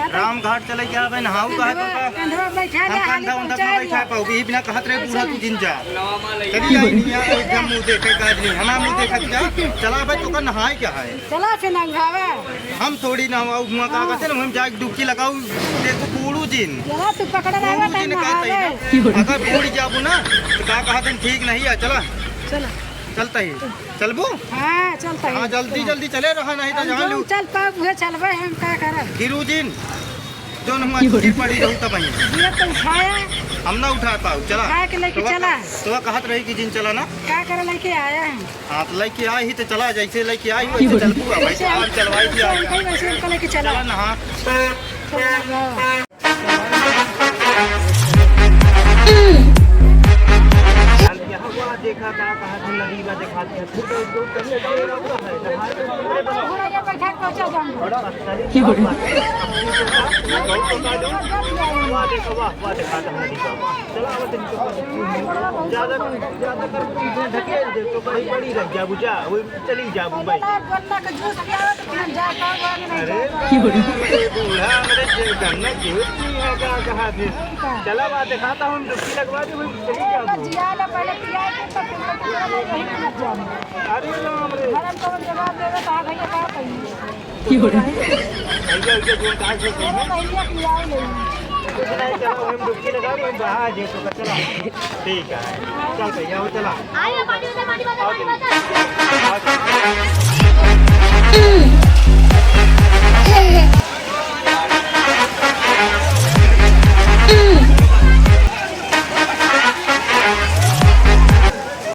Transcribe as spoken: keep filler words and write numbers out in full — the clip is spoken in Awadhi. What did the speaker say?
राम घाट चले के आवे, नहाऊ कहा तो का? कंधवा बैठा हम ले, हाली कंधा उंधा पहुंचा ना बैठा दिया। पाऊ, ई बिना कहत रहे बूढ़ा तू जिन जा। चली जाई नहीं यार, एकदम मुंह देखे का आदमी, हमार मुंह देखत जा। चला भाई, तो का नहाए क्या है? चला से नंगावा। हम थोड़ी नहाऊ, हुआ का हाँ। कहते ना, हम जाके डुबकी लगाऊ, देखो बूढ़ू जिन। चला तू पकड़ रहा बूढ़ू था जिन नहा कहते ले। हैं ना, अगर बूढ़ जाबू ना, तो का कहते हैं, ठीक नहीं है, चला। चला। चलता ही। चलबू? हाँ, चलता ही। हाँ, जल्दी, चला। जल्दी चले रहा, नहीं तो अब जान जो लू। चल पाब, उहे चलबे, हम का करब? गिरू जिन, जोन हुआ छुट्टी पड़ी रहू तब आई। ये तो उठाया। हम ना उठा पाऊ, चला। उठा के लेके तो चला। तो कहत रही कि जिन चला ना। का करे लेके आया है? हाँ, तो लेके आई ही तो चला, जैसे लेके आई वैसे चलबू, अब वैसे हम चलवाई दिया। वैसे हमको लेके चला। चला ना, हाँ। चला, जाओ। देखा का कहा था, नदी बा, देखा दिया। फिर तो इसको कहीं तो ये रखा है, नहाए तो पूरे बना। थोड़ा ये बैठा के पहुंचा जाऊंगा। बड़ा पत्थर ही की बोले? बहुत पता जो। वाह, देखो, वाह, वाह, देखा था नदी बा। चला, अब तुमको ज्यादा, ज्यादा कर ढकेल दे, तो कहीं बड़ी रह जा, बुझा। वो चली जाबू भाई। बोलना, बोलना के जूस पियावे तो फिर हम जाए पाओ, आगे नहीं अरे जाए पाओ। बाप रे, बूढ़ा हमरे जे गन्ना जूस पी है का कहा थे? का? चला बा, दिखाता हूँ, डुबकी लगवा दे, वही चली जाबू। जिया ले, पहले पिया के, तब फिर वही मत जाओ। अरे राम रे। घर हम तो जवाब देवे, कहा भैया, का कही? की हो रहा है? भैया, भैया, जो कहा से अरे भैया, पियाओ ले। कुछ नहीं, चला, हम डुबकी लगा, हम बाहर जे तो चला। ठीक है, चल भैया, हो चला। आइए, पानी बदल, पानी बदल, पानी बदल।